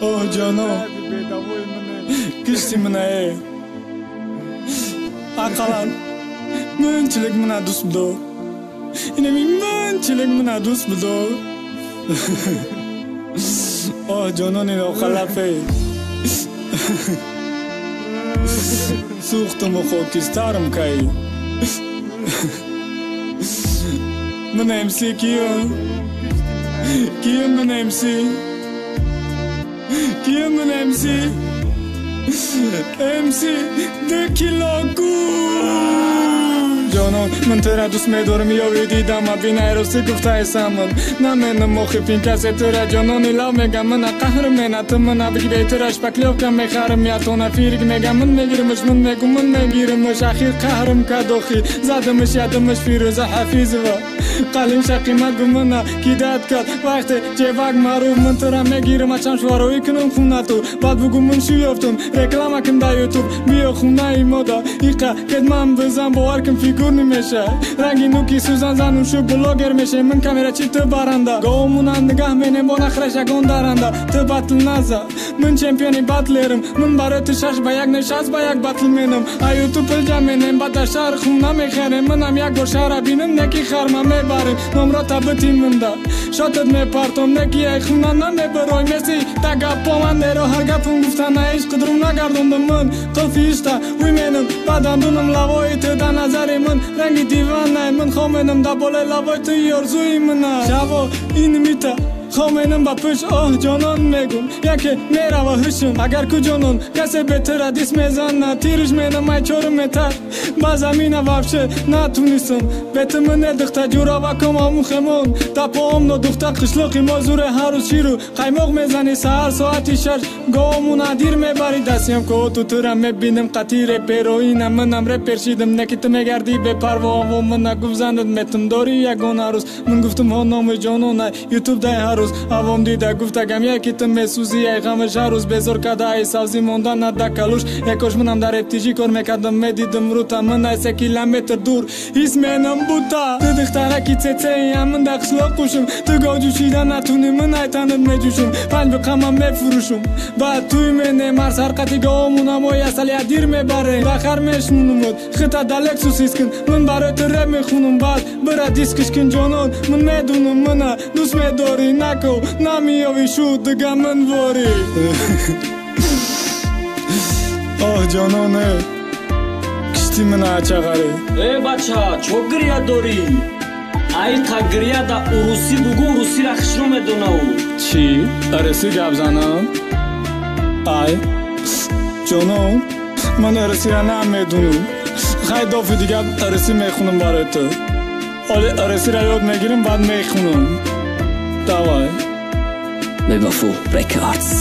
Оҳ, ҷонон, кишти минае. Ақаллан мынчилик мина дӯст бидор. Инами мынчилик мина дӯст бидор. Оҳ, ҷонони нохалафе. Сӯхтуму хокистарам кай. Мин МС киём? Киём мин МС? Киём мин МС? МС 2 кило гӯш. Ҷонон, ман тура дӯст медорам, ёви дидама бинай рости гуфтаесам ман. Наменам охи пинкасе тура ҷонони лав мегам, мана қаҳр мена ту мана биги бе тура шпаклёвка мехарам, ятона фирик мегам, ман мегиримаш, ман мегум, ман мегиримаш. Ахир қаҳрим кад охи задимаш ядимаш Фирӯза Ҳафизова. Қалимша қимат гу мана кидат кард вақте ҷевак маъруф, ман тура мегирам, ачам шувароӣ кунам хунату, баъд бугу ман шу ёфтум, реклама кун дар Ютуб, биё хунаи мода иқа кед ман бизан, бовар кун, фигур намеша ранги нуки сӯзан, зану шу блогер меше, ман камерачи, ту баранда, говмуна нигаҳ менем, бо нахраш ягон даранда, ту батл наза, ман чемпиони батлерам, ман барои ту 6 ба 1 не, 60 ба 1 батл менам, а Ютуб пул ҷамъ менем, баъд дар шаҳр хуна мехарем, манам як бор шаҳра бинам, неки харма мебарем, номрота бити мында шотат мепартом, неки ай хуна намебарой меси та гаппо ман деро ҳар гапум гуфтана ишқ қудрум нагардондам, ман қулфи ишта уй менам, баъдан дунам лавои ту дар назари ман ранги диванай, ман хоменам дар болои лавои ту орзуи мана шаво ин мита хоменам ба пӯш. Оҳ, ҷонон, мегум, яке мерава ҳушм, агар ку ҷонон касе бетура дис мезана, тирш менам ай 4 метр ба замина, вообще натунистам бету мане духта ҷураваком амухемон дапоомно духта қишлоқи мо зуре, ҳар рӯз ширу қаймоқ мезанӣ, саҳар соати 6 говмуна дир мебарӣ, дастиям ко ту тура мебинам қати репероина, манам репер шидам, неки ту мегардӣ бепарво, мана гуфт занат метум дорӣ ягона рӯз, ман гуфтам ҳо, номи ҷонона Ютуб дай ҳар рӯз авом дида гуфтагам, яки ту месӯзӣ ай ғамаш, ҳар рӯз безор када ай савзӣ монда да калуш якош, манам дар эптижӣ кор мекардам, медидам рута ман ай 3 километр дур ҳис менам бута ту духтараки цецеям, ман дар қишлоқ қушум, ту гов ҷӯшида натунӣ, ман ай танат меҷӯшум, панҷ биқамам мефурӯшум, баъд туй менем, ҳар сарқати говмунамои асалия дир мебарем, ба хар мешунумуд, хита да Лексус ҳис кун, ман барои ту реп мехунум, баъд бира дискиш кун. Ҷонон, ман медунам, мана дӯст медорӣ, нако намеёвӣ шу дига ман ворӣ. Оҳ, ҷононе, кишти мана ачағарӣ. Э, бача, чо гиря дорӣ? Айқа гиря да урусӣ бугу, урусира хушрӯ медонау. Чӣ, арасӣ гап занам? Ай, ҷонон, ман арасира намедунам. Хай, дофи дига арасӣ мехунам барои ту. Оли арасира ёд мегирим, баъд мехунам. Давай. Бевафо Рекордс.